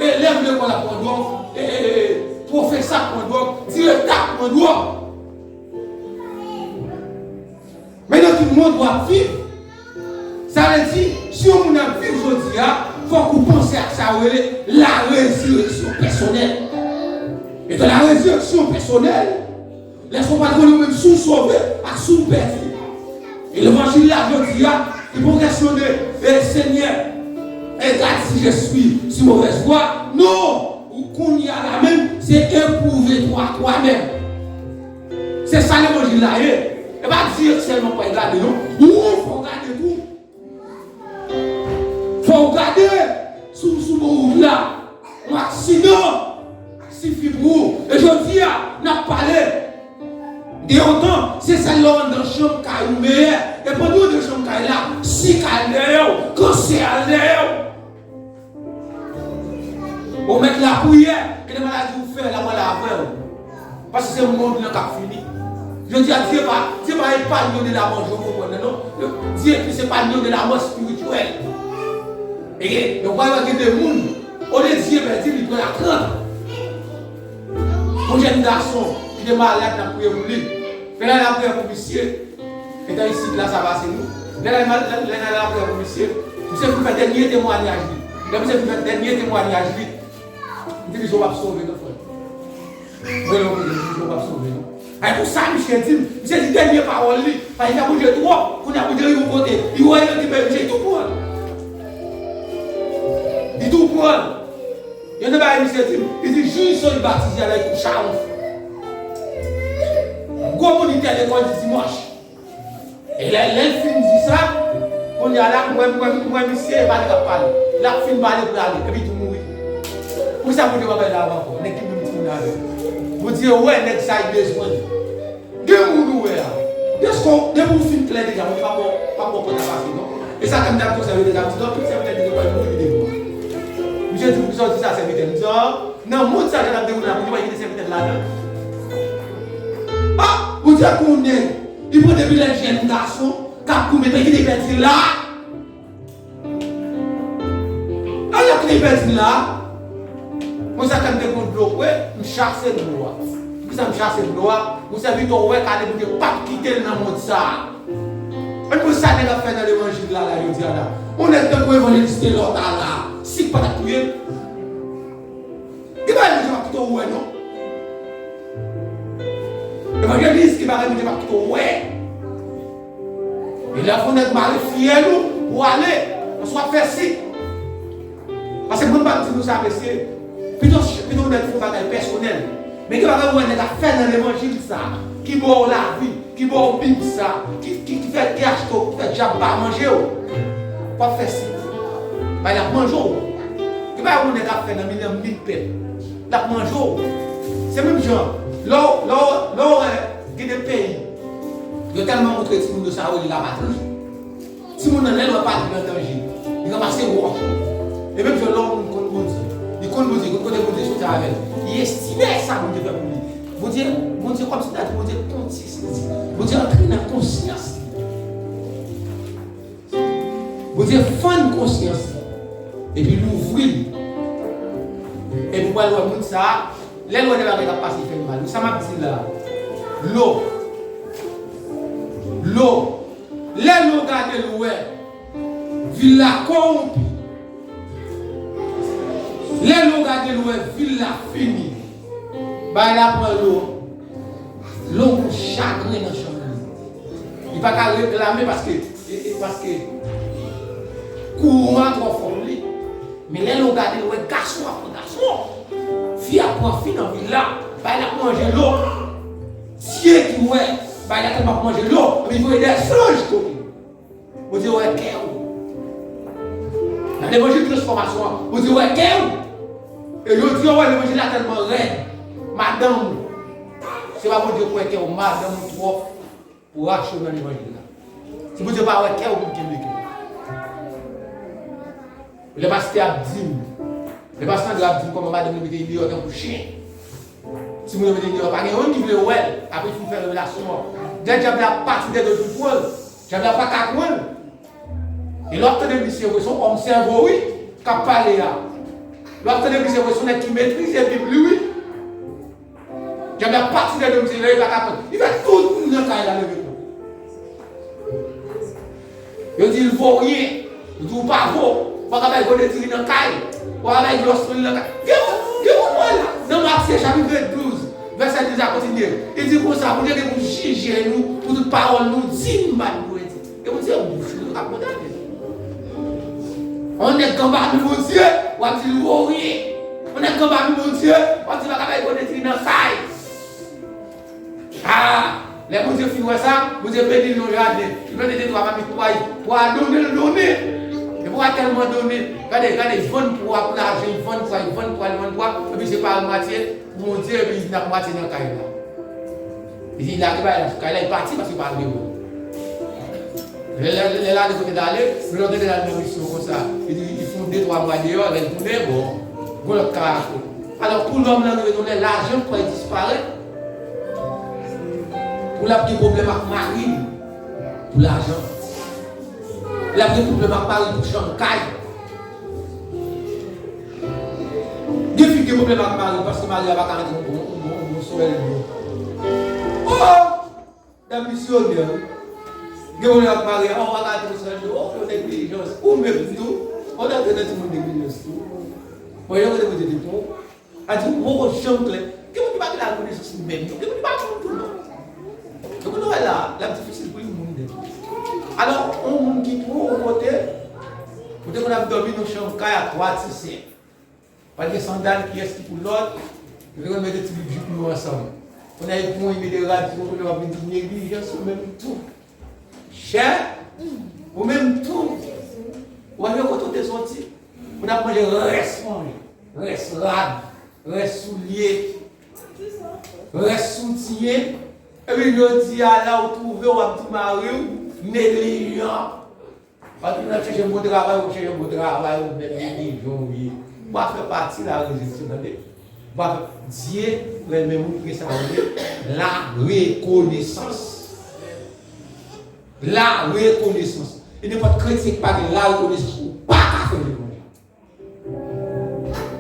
Elèv lekòl ap pran dwòg, e, e, e, pwofesè ap pran dwòg, direktè ap pran dwòg. Men nan ki mond w ap viv? Sa vle di, si yon moun ap viv jodi a, fòk ou panse ak sa yo rele la résurrection personnelle. E dans la résurrection personnelle, lèske w pa t konnen ou menm si w sove ak si w pèdi? E levanjil la jodi a, li pa yon kesyon de, e, Senyè, e, gad si je suis sur mauvaise voie. Non! Ou kounye a la menm, se éprouve-toi toi-même. Se sa levanjil la ye. E pa di sèlman pou gade, non. Ou fò w gade tou. Fò w gade sou, sou bon wout la. Yon aksidan sifi pou ou. E jodi a, n ap pale de yon tan, se sèl lè w anndan chanm kay ou meyè. E pandan w anndan chanm kay la, sik al dèyè w, kansè al dèyè w. Ou mèt lapriyè, gen de maladi ou fè, l ap pral avè w. Paske se mond lan k ap fini. Jodi a, Dye pa, Dye pa epanye w de la mò, jan w konprann nan, non. Dye plis epanye w de la mò espirityèl. E, e w pral wè gen de moun, olye Dye pèdi, li pran la trant. Yon jèn gason ki te malad, n ap priye pou li. Fè la lapriyè pou misye. Etan isit la, sa pase nou. Lè n al, lè n al lapriyè pou misye, misye fin fè dènye temwayaj li. Lè misye fin fè dènye temwayaj li, m te di, "Jewova p ap sove non, frè m." Mwen, lè w kote, m di, "Jewova p ap sove non." Ay, pou sa misye di m, misye di dènye pawòl li. Ay, fè Bondye twòp. Kounye a Bondye rive yon kote, li wè yo ki pè, misye tou pran. Li tou pran. Yon nan bagay misye di m, li di, "Jou Jon batize a la, li kouche a yon fou." Gwo monitè lekòl di dimanch. E lè, lè l fin di sa, kounye a la, m wè, m wè, m wè misye e pale k ap pale. L ap fin pale pou l ale, epi tou mouri. Poukisa Bondye pa bay la ankò? Nèg ki menm timoun avè l. Bondye wè nèg sa, li bezwen l. Gen moun ou wè a. Deske w, depi w fin klè deja, Bondye pa ba w, pa ba w pòt a pase non. E sa ke m t ap di w, sèvitè, m ap di, non, tout sèvitè ki gen pral mouri devan. Misye di, "Poukisa w di sa, sèvitè?" M di, "An, nan mond sa, jan n ap dewoule la, Bondye pa kite sèvitè l ladan." Ah, Bondye konnen. Li pran depi lè jèn gason k ap goumen, men ki te pèdi la. Alò ki te pèdi la, mwen sa ke m te konn dlo kwè, m chase dlo a. Poukisa m chase dlo a? Mwen sèvitè w wè kale Bondye p ap kite l nan mond sa a. Ann wè sa nèg ap fè nan levanjil la, la, jodi a la. Yon nèg tankou evanjelis Telor ta la, si k pa t ap touye l. Gen bagay Bondye p ap kite w wè non. Evanjelis, gen bagay Bondye p ap kite w wè. E lè fò nèg mare fyèl ou pou ale, paske w ap fè sik. Paske mwen pa di nou sa, mesye, pito, pito nèg fè yon bagay pèsonèl. Men gen bagay ou wè nèg ap fè nan levanjil sa, ki ba w lavi, ki ba w Bib sa, ki, ki, ki fè, ki achte w, ki fè dyab pa manje w. W ap fè sik. Bay l ap manje w. Gen bagay ou nèg ap fè nan mitan mil pèp. L ap manje w. Se menm jan, lè w, lè w, lè w wè gen de peyi, yo tèlman montre timoun yo sa yo rele lapatri. Timoun nan, lè l wè patri an danje, li ranmase wòch. E menm jan lè yon moun konn Bondye, li konn Bondye, li konn kote Bondye soti avè l, li estime sa Bondye fè pou li. Bondye, Bondye kòmsi ta di Bondye konsyans li. Bondye antre nan konsyans li. Bondye fann konsyans li. Epi louvri l. Epi w pral wè moun sa a, lè l wè de bagay k ap pase, li fè l mal. Wi, sa m ap di la. Lo. Lo. Lè lo gade l wè vil la kowonpi. Lè lo gade l wè vil la fini. Bagay la pran lo. Lo gon chagren nan chanm li. Li pa ka reklame paske, e, e, paske kouran an twò fò pou li. Men lè lo gade l wè gason ap pran gason. Fi ap pran fi nan vil la. Bagay la ap manje lo. Dye ki wè bagay la tèlman ap manje lo, li voye de zanj kote l. Bondye wè kè w. Nan levanjil transfòmasyon an, Bondye wè kè w. E jodi a, w wè levanjil la tèlman rèd. Madanm ou, se pa Bondye k wè kè w, madanm ou twò pou rache w nan levanjil la. Si Bondye pa wè kè w, pou l kenbe kè w. Lè pastè ap di m, lè pastè André ap di m kòman madanm li mete li deyò tankou chen. Timoun yo mete li deyò, pa gen youn ki vle wè l. Apre l fin fè revelasyon an, dyab la ap pati dèyè l pou l pran l. Dyab la pa ka pran l. E lè w ap tande misye vre, se yon òm sèvo, wi, k ap pale a. Lè w ap tande misye vre, se yon nèg ki metrize Bib li, wi. Dyab la pati dèyè misye, li pa ka pran. Li fè tout moun nan kay la leve kò. Yo di l voryen. Yo di w pa vo. Ou pa ka bay gode diri nan kay. Ou pa ka bay glòs nan kay. Gen moun, gen moun mwen la. Nan Matye chapit douz, vèsè douz la kontinye. Li di konsa, Bondye gen pou jije nou pou tout pawòl nou di m pa t dwe di. E Bondye bouch nou k ap kondane. On nèg k anba men Bondye, w ap di l voryen. On nèg k anba men Bondye, w ap di l pa ka bay gode diri nan kay. Ah! Lè Bondye fin wè sa, Bondye beni l nan jaden. Li plante de twa mamit pway. Pwa a donnen l donnen. E pwa a tèlman donnen. Gade, gade, li vann pwa a pou lajan, li vann pwa, li vann pwa, li vann pwa. Epi li separe l mwatye pou Bondye, epi li vin ak mwatye nan kay la. Li di, "Lage bagay la sou kay la," li pati paske li pa vle wè. Lè, lè, lè l ale kote l ale, lè l te al nan misyon konsa, li di, li fè yon de twa mwa deyò, lè l tounen, bon, Yon lòt karaktè. Alò, pou lòm lan rive nan lè, lajan fè disparèt. Pou l ap gen pwoblèm ak mari l pou lajan. L ap gen pwoblèm ak mari l pou chanm kay. Gen fi gen pwoblèm ak mari l paske mari a pa ka mete yon bon, yon bon, yon bon sou èl li. Oh! Dam misyonè, wi. Gen moun ap mare, oh, w a gade yon sèl do, oh, yon neglijans. Ou menm tou, ou nan tèt timoun neglijans tou. Mwen, yon kote mwen te pou. A di, ou poko janm klè. Gen moun ki pa gen lakonesans menm, non. Gen moun ki pa konn tou, non. Gen moun wè la, l ap difisil pou li moun nèt. Alò, yon moun ki pran yon kote, ou te konn ap dòmi nan chanm kay a twa ti sè. Pa t gen sandal, kiyès ki pou lòd, yo te konn mete ti bout jip nou ansanm. Kounye a, epi w mete rad sou ou, kounye a w ap vin di neglijans ou menm tou. Chè, ou menm tou. Ou pa gen kote w te soti. Moun ap manje rès manje, rès rad, rès soulye, rès soutyen. Epi jodi a la, ou twouve w ap di mari w neglijan. Paske w ap chèche yon bon travay, ou chèche yon bon travay, ou menm li devan w ye. Ou pa fè pati la rezireksyon, tande. Ou pa fè, Dye renmen moun ki gen sa yo rele la rekonesans. La rekonesans. E nenpòt kretyen ki pa gen la rekonesans, ou pa ka fè levanjil.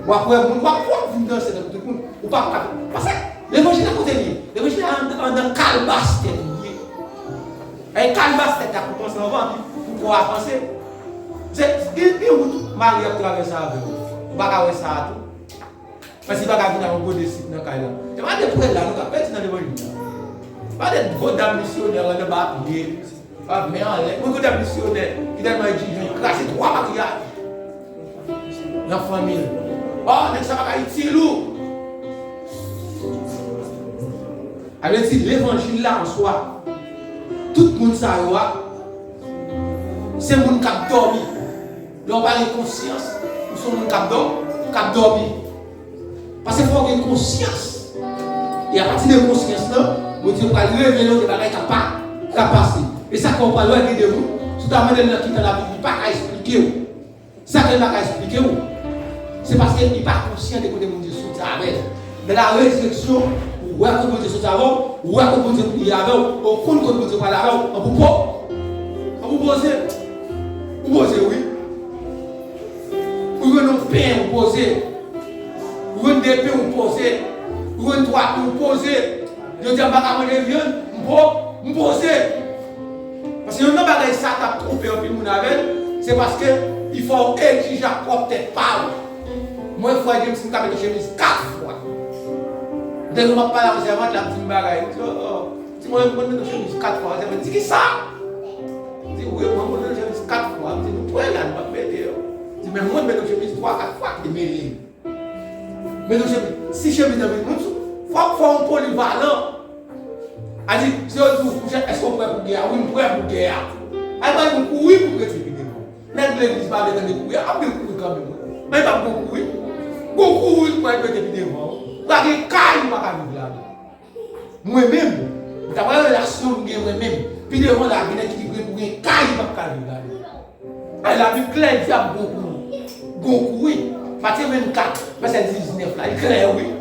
W ap wè moun, w ap, w ap vin danse tankou tout moun. Ou p ap ka. Paske levanjil la kote li ye? Levanjil la anndan, anndan kalbas tèt ou li ye. E kalbas tèt la pou panse anvan, pou kò a panse. Se, gen, gen wout mari ap travèse avè w. Ou pa ka wè sa a tou. Paske li pa ka vin ak yon gode sik nan kay la. E pa de prè la, nou ka pèdi nan levanjil la. Pa de gwo dam misyonè anndan ba pye. Ap men anlè. Mwen konn de misyonè ki tèlman exijan, li kraze twa maryaj nan fanmi l. Oh, nèg sa pa ka itil ou. A vle di, levanjil la an swa, tout moun sa yo a, se moun k ap dòmi. Lè w pa gen konsyans, ou se yon moun k ap dò-, k ap dòmi. Paske fò w gen konsyans. E apati de konsyans lan, Bondye pral revele w de bagay k ap pa, k ap pase. E sa fè w pral wè gen de moun, si w ta mande l nan ki tan l ap viv, li pa ka esplike w. Sa fè l pa ka esplike w, se paske li pa konsyan de kote Bondye soti avè l. Nan la rezireksyon, ou wè kote Bondye soti avè w, ou wè kote Bondye ye avè w, ou konn kote Bondye pral avè w, an pou po-, an pou poze. Ou poze, wi. Ou jwenn yon pen, ou poze. Ou jwenn de pen, ou poze. Ou jwenn twa pen, ou poze. Jodi a, m pa ka manje vyann, m po-, m poze. Paske youn nan bagay Satan ap twonpe anpil moun avè l, se paske li fè w egzije ak pwòp tèt pa w. Mwen, frè James, m ka mete yon chemiz kat fwa. Dènye m ap pale avè sèvant la, ap di m bagay. M di, oh, oh. Di mwen, mwen mete yon chemiz kat fwa. Sèvant di, kisa? M di, wi, mwen mete yon chemiz kat fwa. M di, nou prè la, nou p ap mete yo. Di, men mwen mete yon chemiz twa, kat fwa ki te mele. Men nou chemiz, si chemiz nan vin moun sou, fòk fò yon polivalan. A di, si yo di w, monchè, èske w prè pou gè a? Wi, m prè pou gè a. A di, m kouri pou m rete pi devan. Nèg legliz pa vle tande kouri a, ap gen kouri kanmenm, wi. Men pa gon kouri. Gon kouri pou al rete pi devan, wi. Pa gen kay ou pa ka viv ladan. Mwen menm, daprè relasyon m gen mwen menm, pi devan la, gen nèg ki gen pou gen kay, li p ap ka viv ladan. Ay, Labib klè, di ap gon kouri. Gon kouri. Matye vennkat, vèsè diznèf la, li klè, wi.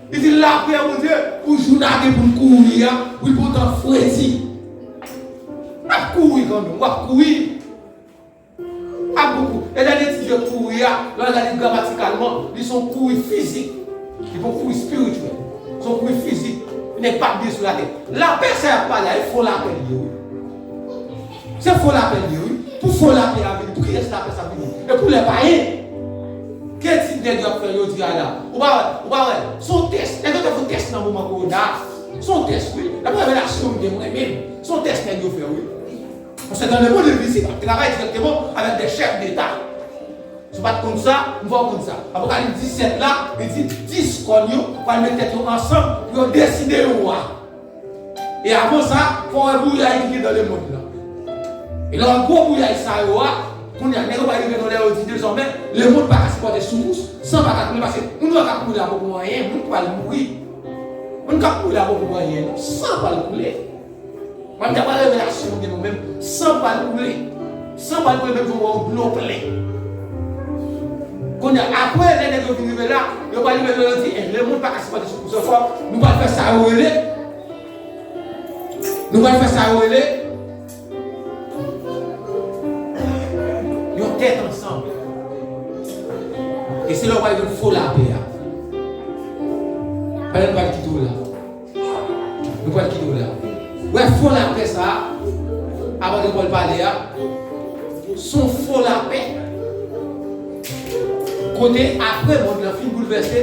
Li di, lapriyè, Bondye, pou jou n a gen pou n kouri a, wi, pou tan fredi. N ap kouri kanmenm, w ap kouri. Ap gon kouri. E lè n etidye kouri a, lè w gade gramatikalman, li se yon kouri fizik. Li pa yon kouri espirityèl. Se yon kouri fizik. Nèg p ap byen sou latè. Lapè sa y ap pale a, e fo lapè l ye, wi. Se fo lapè l ye, wi. Pou fo lapè a vini, pou kiyès lapè sa ap vini? E pou lè payen. Ki etid nèg yo ap fè jodi a la? Ou pa wè, ou pa wè. Se yon tès. Nèg yo te fè yon tès nan moman kowona a. Se yon tès, wi. Dapre revelasyon m gen mwen menm, se yon tès nèg yo fè, wi. Paske dans le monde invisible, ap travay dirèkteman avèk de chèf deta. Si w pa t konn sa, m fè w konn sa. Apokalips disèt la, li di dis kòn yo pral met tèt yo ansanm pou yo deside yon wa. E avan sa, fò w wè bouyay ki gen nan lemonn nan. E lè w wè gwo bouyay sa yo a, kounye a, nèg yo pral rive nan lè yo di dezòmè, lemonn pa ka sipòte soufrans, san pa ka koule, paske moun yo ka koule a poko anyen, moun pral mouri. Moun k ap koule a poko anyen, non, san pral koule. Mwen, daprè revelasyon m gen mwen menm, san pral koule. San pral koule menm jan w wè yon dlo plen. Kounye a, apre, lè nèg yo vin rive la, yo pral rive la, yo di, eh, lemonn pa ka sipòte sou kousè fò, nou pral fè sa yo rele, nou pral fè sa yo rele yon tèt ansanm. E se la w pral jwenn fo lapè a. Pale, nou pral kite w la. Nou pral kite w la. Ou wè fo lapè sa a, apre Pòl pale a, se yon fo lapè. Kote apre mond lan fin boulvèse,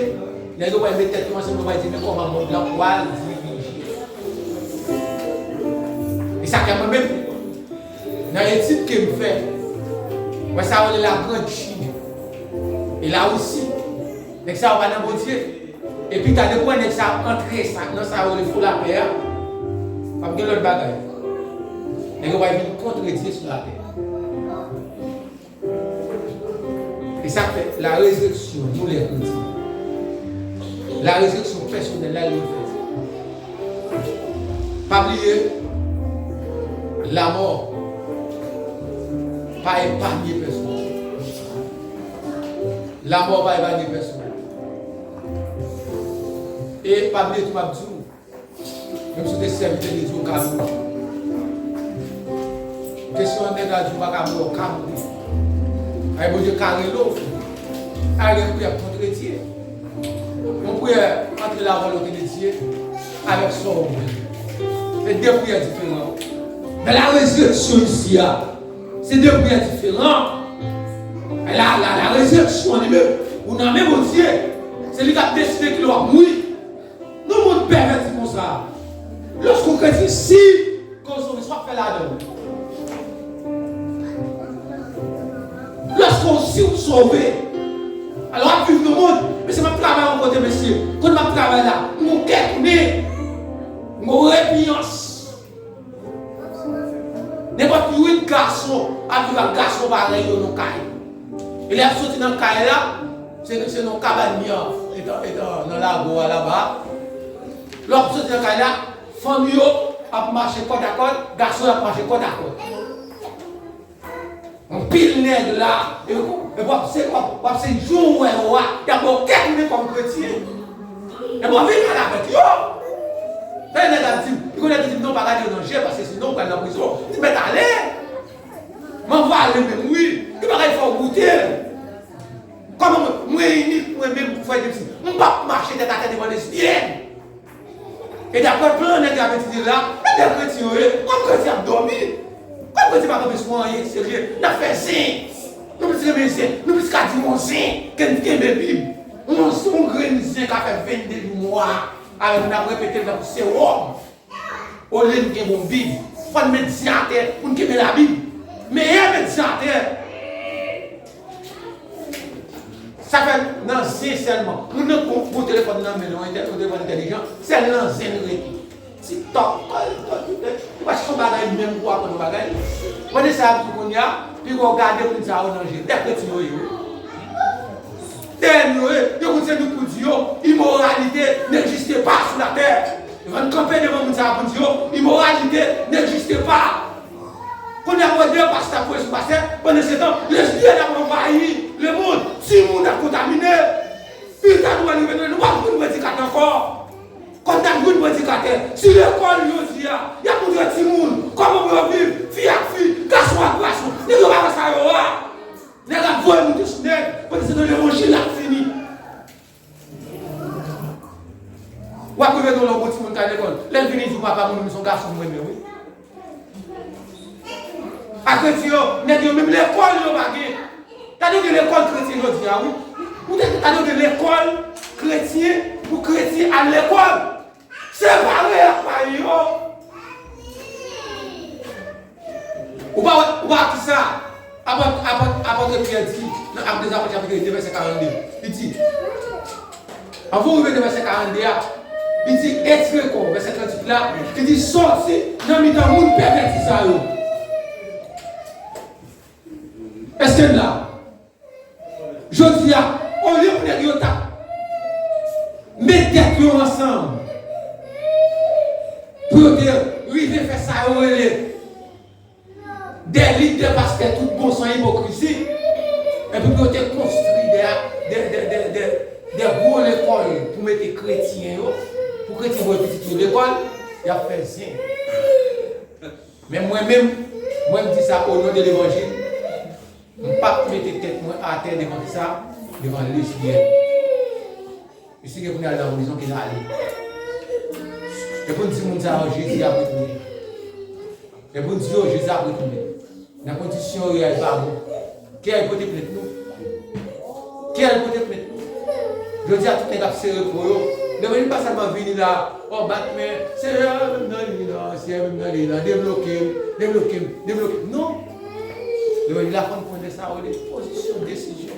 nèg yo pral met tèt yo ansanm, yo pral di, men kòman mond lan pral dirije. E sa k ap mwen menm, nan etid ke m fè, mwen sa yo rele la Grande Chine. E Larisi, nèg sa yo pa nan Bondye. Epi ta depi w wè nèg sa ap antre sa, nan sa yo rele fo lapè a, p ap gen lòt bagay. Nèg yo pral vin kontre Dye sou latè. E sa k fè la rezireksyon, nou lè kretyen, la rezireksyon pèsonèl la, li reflète. Pa bliye, lamò pa epanye pèsonn. Lamò pa epanye pèsonn. E pa bliye tou, m ap di w, menm si w te sèvitè de Dye, w ka mouri. Kesyon an, nèg la di w pa ka mouri, w ka mouri. Ay, Bondye ka rele w. Ay, gen priyè kontre Dye. Yon priyè antre la volonté de Dieu avèk sa w vle. Se de priyè diferan. Men la rezireksyon isi a, se de priyè diferan. La, la, la rezireksyon li menm, ou nan men Bondye. Se li k ap deside kilè w ap mouri. Nou mond pèvèti konsa. Lòske w kretyen, si ke w sove, sa w ap fè ladan l? Lòske w si w sove, alò w ap viv nan mond. Mesye, m ap travay yon kote, mesye. Kote m ap travay la, m gon kè tounen. M gon repiyans. Nenpòt uit gason ap viv ak gason parèy yo nan kay. E lè y ap soti nan kay la, se, se nan kabann li an, etan, etan nan lago a laba. Lè w ap soti nan kay la, fanmi yo ap mache kòdakòd, gason yo ap mache kòdakòd. Anpil nèg la, e, e w ap se, w ap, w ap se jou w wè yo a, y ap ba w kè tounen kòm kretyen. Epi w vin pale avèk yo. Tande nèg la di m, li konn nèg ki di m, "Non, pa gade yo nan je, paske sinon ou pral nan prizon." M di, "Mèt ale." M anvale menm, wi. Gen bagay fò w goute l. Kòman mwen, mwen inik, mwen menm, frè Depsi, m p ap mache tèt atè devan lesbyèn. E daprè plan nèg yo ap etidye la, e bèl kretyen yo ye, kòm kretyen ap dòmi. Kòm kretyen pa kanpe sou anyen serye, n ap fè zen. Nou plis renmen zen, nou plis ka di yon zen ke n kenbe Bib. Yon, yon grenn zen ka fè vennde jou mwa avè n, n ap repete l tankou sewòm. Olye n kenbe yon Bib, fò n met zen atè pou n kenbe Labib. Meyè met zen atè. Sa fè nan zen sèlman. Moun nan gon, gon telefòn nan men l, yon entè-, yon telefòn entèlijan, sèl nan zen l rete. TikTok, kòl, kòl, tout, tout. Ou pa chèche yon bagay menm pou aprann yon bagay. Pandan sa y ap di kounye a, piga w gade moun sa yo nan je. Lè kretyen yo ye, wi. Dèyè n yo ye, yo konn se nou k pou di yo, immoralité n'existe pas sur la terre. Evan n kanpe devan moun sa a pou n di yo, immoralité n'existe pas. Kounye a, w wè de pastè ap voye sou pastè, pandan se tan, lesbyèn ap anvayi lemonn, timoun ap kontamine. Pita nou wè nou, nou p ap jwenn predikatè ankò. Kòm n ap jwenn predikatè, si lekòl jodi a, y ap montre timoun kòman pou yo viv, fi ak fi, gason ak gason, nèg yo pa wè sa yo a. Nèg ap voye moute sou nèg, pandan se tan levanjil la ap fini. W ap rive nan yon bon timoun k al lekòl. Lè l vini, di w, "Papa, mwen menm se yon gason m renmen, wi." A kretyen yo, nèg yo menm lekòl yo pa gen. Gade w gen lekòl kretyen jodi a, wi. Ou te gade w gen lekòl kretyen pou kretyen al lekòl. Separe ak payen yo. Ou pa wè, ou pa wè kisa apot, apot, apot Pyè di nan Ak dè Zapot chapit de vèsè karannde. Li di, anvan w rive nan vèsè karannde a, li di, "Etire kò w," vèsè tranntuit la, li di, "Sòti nan mitan moun pèvèti sa yo." Èske n la? Jodi a, olye pou nèg yo ta met tèt yo ansanm pou yo te rive fè sa yo rele de lit de pastè tout bon san ipokrizi, epi pou yo te konstwi de a, de, de, de, de, de gwo lekòl pou mete kretyen yo, pou kretyen voye pitit yo lekòl, y ap fè zen. Men mwen menm, mwen m di sa o non de levanjil, m p ap mete tèt mwen atè devan kisa, devan lesbyèn. Misye gen pou l al nan prizon, ke l ale. E pou n di moun sa yo, Jezi ap retounen. E pou n di yo, Jezi ap retounen. Nan kondisyon yo ye a, li pa bon. Kiyès ki pote plent nou? Kiyès ki pote plent nou? Jodi a, tout nèg ap sere po yo. Levanjil pa sèlman vini la, o bat men, Seyè, menm nan li la, Seyè, menm nan li la, debloke m, debloke m, debloke m. Non. Levanjil la fò n konnen sa yo rele pozisyon, desizyon.